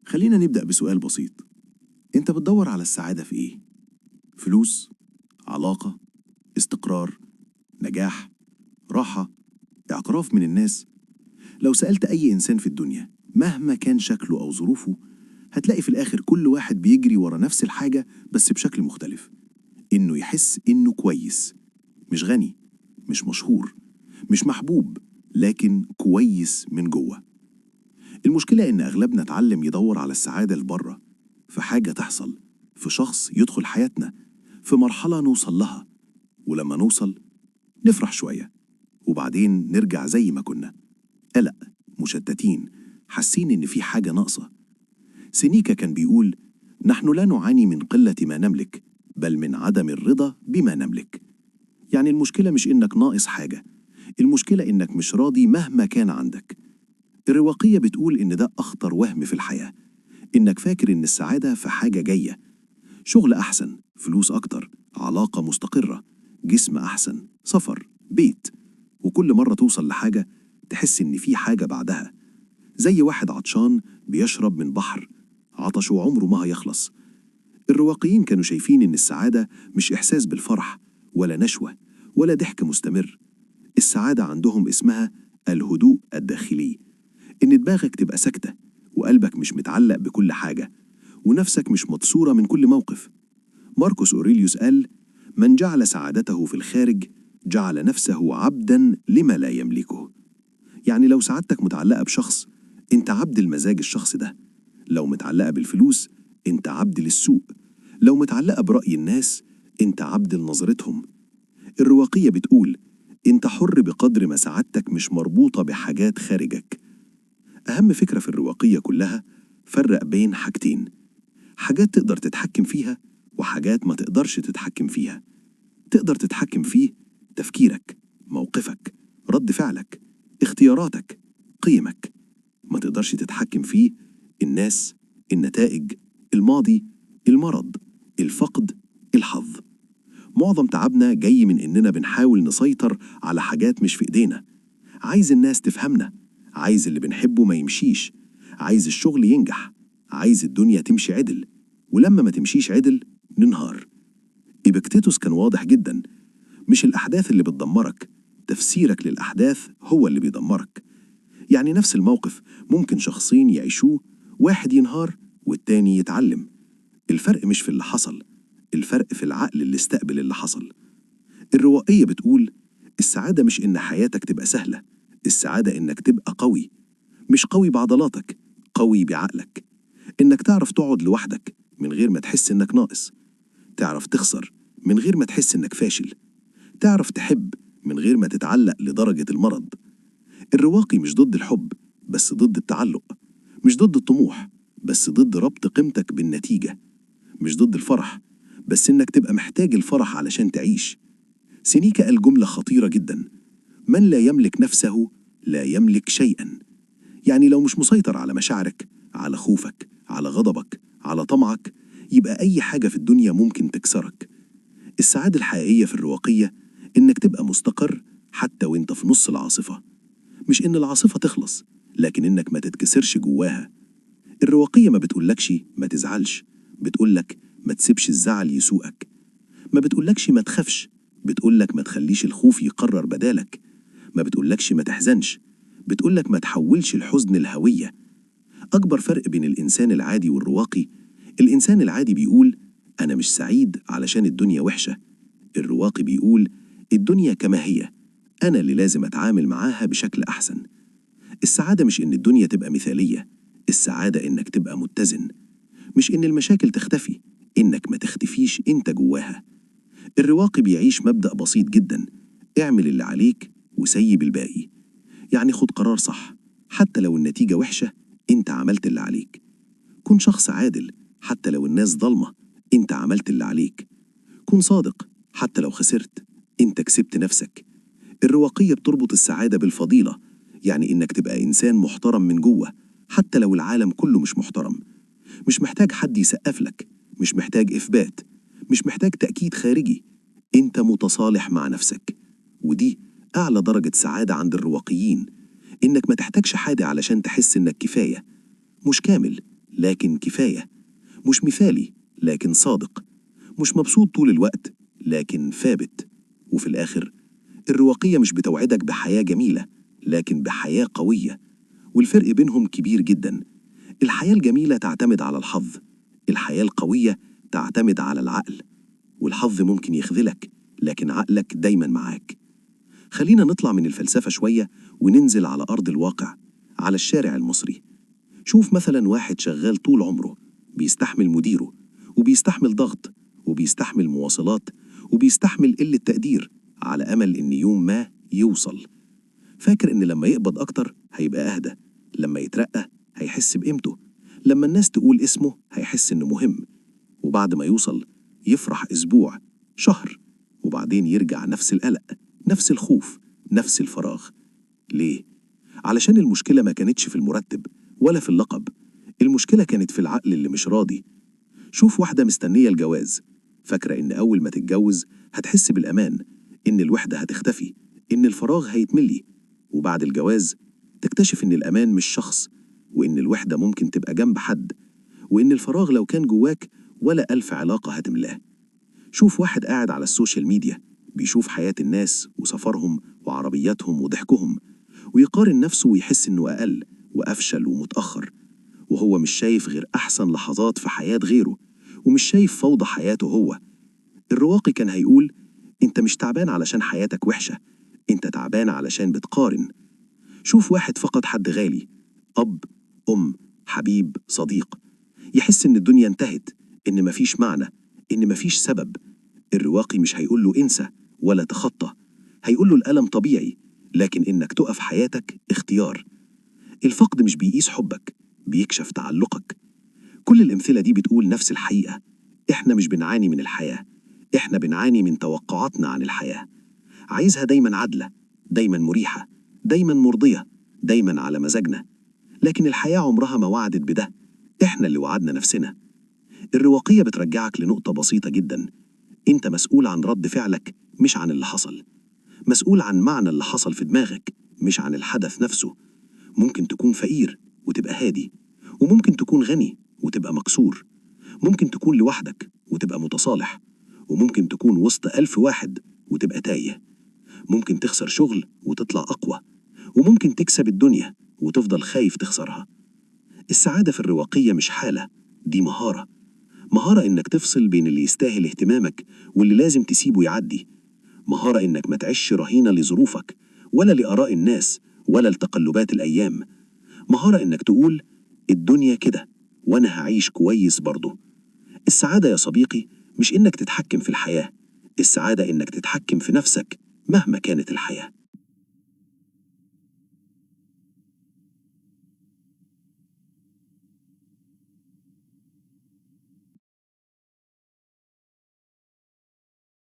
خلينا نبدأ بسؤال بسيط. أنت بتدور على السعادة في إيه؟ فلوس؟ علاقة؟ استقرار؟ نجاح؟ راحة؟ اعتراف من الناس؟ لو سألت أي إنسان في الدنيا مهما كان شكله أو ظروفه، هتلاقي في الآخر كل واحد بيجري ورا نفس الحاجة بس بشكل مختلف. إنه يحس إنه كويس، مش غني، مش مشهور، مش محبوب، لكن كويس من جوه. المشكلة إن أغلبنا اتعلم يدور على السعادة لبره، في حاجة تحصل، في شخص يدخل حياتنا، في مرحلة نوصل لها، ولما نوصل نفرح شوية وبعدين نرجع زي ما كنا، قلق، مشتتين، حاسين إن في حاجة ناقصة. سينيكا كان بيقول: نحن لا نعاني من قلة ما نملك، بل من عدم الرضا بما نملك. يعني المشكلة مش إنك ناقص حاجة، المشكلة إنك مش راضي مهما كان عندك. الرواقية بتقول إن ده أخطر وهم في الحياة، إنك فاكر إن السعادة في حاجة جاية، شغل أحسن، فلوس أكتر، علاقة مستقرة، جسم أحسن، سفر، بيت. وكل مرة توصل لحاجة تحس إن في حاجة بعدها، زي واحد عطشان بيشرب من بحر، عطشه عمره ما هيخلص. الرواقيين كانوا شايفين إن السعادة مش إحساس بالفرح ولا نشوة ولا ضحك مستمر. السعادة عندهم اسمها الهدوء الداخلي، إن دماغك تبقى ساكتة، وقلبك مش متعلق بكل حاجة، ونفسك مش مكسورة من كل موقف. ماركوس أوريليوس قال: من جعل سعادته في الخارج جعل نفسه عبدا لما لا يملكه. يعني لو سعادتك متعلقة بشخص، انت عبد لمزاج الشخص ده. لو متعلقة بالفلوس، انت عبد للسوق. لو متعلقة برأي الناس، انت عبد لنظرتهم. الرواقية بتقول: انت حر بقدر ما سعادتك مش مربوطة بحاجات خارجك. أهم فكرة في الرواقية كلها: فرق بين حاجتين، حاجات تقدر تتحكم فيها وحاجات ما تقدرش تتحكم فيها. تقدر تتحكم فيه: تفكيرك، موقفك، رد فعلك، اختياراتك، قيمك. ما تقدرش تتحكم فيه: الناس، النتائج، الماضي، المرض، الفقد، الحظ. معظم تعبنا جاي من إننا بنحاول نسيطر على حاجات مش في إيدينا. عايز الناس تفهمنا، عايز اللي بنحبه ما يمشيش، عايز الشغل ينجح، عايز الدنيا تمشي عدل، ولما ما تمشيش عدل ننهار. إبكتيتوس كان واضح جدا: مش الأحداث اللي بتدمرك، تفسيرك للأحداث هو اللي بيدمرك. يعني نفس الموقف ممكن شخصين يعيشوه، واحد ينهار والتاني يتعلم. الفرق مش في اللي حصل، الفرق في العقل اللي استقبل اللي حصل. الرواقية بتقول: السعادة مش إن حياتك تبقى سهلة، السعادة إنك تبقى قوي. مش قوي بعضلاتك، قوي بعقلك. إنك تعرف تقعد لوحدك من غير ما تحس إنك ناقص، تعرف تخسر من غير ما تحس إنك فاشل، تعرف تحب من غير ما تتعلق لدرجة المرض. الرواقي مش ضد الحب، بس ضد التعلق. مش ضد الطموح، بس ضد ربط قيمتك بالنتيجة. مش ضد الفرح، بس إنك تبقى محتاج الفرح علشان تعيش. سينيكا قال جملة خطيرة جدا: من لا يملك نفسه لا يملك شيئا. يعني لو مش مسيطر على مشاعرك، على خوفك، على غضبك، على طمعك، يبقى أي حاجة في الدنيا ممكن تكسرك. السعادة الحقيقية في الرواقية إنك تبقى مستقر حتى وإنت في نص العاصفة. مش إن العاصفة تخلص، لكن إنك ما تتكسرش جواها. الرواقية ما بتقولكش ما تزعلش، بتقولك ما تسيبش الزعل يسوقك. ما بتقولكش ما تخافش، بتقولك ما تخليش الخوف يقرر بدالك. ما بتقولكش ما تحزنش، بتقولك ما تحولش الحزن لهوية. أكبر فرق بين الإنسان العادي والرواقي: الإنسان العادي بيقول أنا مش سعيد علشان الدنيا وحشة. الرواقي بيقول الدنيا كما هي، أنا اللي لازم أتعامل معاها بشكل أحسن. السعادة مش إن الدنيا تبقى مثالية، السعادة إنك تبقى متزن. مش إن المشاكل تختفي، إنك ما تختفيش إنت جواها. الرواقي بيعيش مبدأ بسيط جدا: اعمل اللي عليك وسيب الباقي. يعني خد قرار صح، حتى لو النتيجة وحشة، انت عملت اللي عليك. كن شخص عادل، حتى لو الناس ظلمة، انت عملت اللي عليك. كن صادق، حتى لو خسرت، انت كسبت نفسك. الرواقية بتربط السعادة بالفضيلة، يعني انك تبقى انسان محترم من جوه حتى لو العالم كله مش محترم. مش محتاج حد يسقف لك، مش محتاج إثبات، مش محتاج تأكيد خارجي. انت متصالح مع نفسك، ودي أعلى درجة سعادة عند الرواقيين، إنك ما تحتاجش حاجة علشان تحس إنك كفاية. مش كامل، لكن كفاية، مش مثالي لكن صادق، مش مبسوط طول الوقت لكن ثابت. وفي الآخر الرواقية مش بتوعدك بحياة جميلة لكن بحياة قوية، والفرق بينهم كبير جدا. الحياة الجميلة تعتمد على الحظ، الحياة القوية تعتمد على العقل، والحظ ممكن يخذلك لكن عقلك دايما معاك. خلينا نطلع من الفلسفة شوية وننزل على أرض الواقع، على الشارع المصري. شوف مثلا واحد شغال طول عمره، بيستحمل مديره، وبيستحمل ضغط، وبيستحمل مواصلات، وبيستحمل قلة تقدير، على أمل إن يوم ما يوصل. فاكر إن لما يقبض أكتر هيبقى أهدى، لما يترقى هيحس بقيمته، لما الناس تقول اسمه هيحس إنه مهم. وبعد ما يوصل يفرح أسبوع، شهر، وبعدين يرجع نفس القلق، نفس الخوف، نفس الفراغ. ليه؟ علشان المشكلة ما كانتش في المرتب ولا في اللقب، المشكلة كانت في العقل اللي مش راضي. شوف واحدة مستنية الجواز، فاكرة إن أول ما تتجوز هتحس بالأمان، إن الوحدة هتختفي، إن الفراغ هيتملي. وبعد الجواز تكتشف إن الأمان مش شخص، وإن الوحدة ممكن تبقى جنب حد، وإن الفراغ لو كان جواك ولا ألف علاقة هتملاه. شوف واحد قاعد على ال social media بيشوف حياة الناس وسفرهم وعربياتهم وضحكهم، ويقارن نفسه ويحس إنه أقل وأفشل ومتأخر، وهو مش شايف غير أحسن لحظات في حياة غيره، ومش شايف فوضى حياته هو. الرواقي كان هيقول: أنت مش تعبان علشان حياتك وحشة، أنت تعبان علشان بتقارن. شوف واحد فقد حد غالي، أب، أم، حبيب، صديق، يحس إن الدنيا انتهت، إن مفيش معنى، إن مفيش سبب. الرواقي مش هيقول له انسى ولا تخطى، هيقول له الألم طبيعي، لكن إنك تقف حياتك اختيار. الفقد مش بيقيس حبك، بيكشف تعلقك. كل الأمثلة دي بتقول نفس الحقيقة: إحنا مش بنعاني من الحياة، إحنا بنعاني من توقعاتنا عن الحياة. عايزها دايما عادلة، دايما مريحة، دايما مرضية، دايما على مزاجنا. لكن الحياة عمرها ما وعدت بده، إحنا اللي وعدنا نفسنا. الرواقية بترجعك لنقطة بسيطة جدا: أنت مسؤول عن رد فعلك مش عن اللي حصل، مسؤول عن معنى اللي حصل في دماغك مش عن الحدث نفسه. ممكن تكون فقير وتبقى هادي، وممكن تكون غني وتبقى مكسور، ممكن تكون لوحدك وتبقى متصالح، وممكن تكون وسط 1000 واحد وتبقى تايه. ممكن تخسر شغل وتطلع أقوى، وممكن تكسب الدنيا وتفضل خايف تخسرها. السعادة في الرواقية مش حالة، دي مهارة. مهارة إنك تفصل بين اللي يستاهل اهتمامك واللي لازم تسيبه يعدي. مهارة إنك ما تعيش رهينة لظروفك ولا لآراء الناس ولا لتقلبات الأيام. مهارة إنك تقول الدنيا كده وأنا هعيش كويس برضه. السعادة يا صديقي مش إنك تتحكم في الحياة، السعادة إنك تتحكم في نفسك مهما كانت الحياة.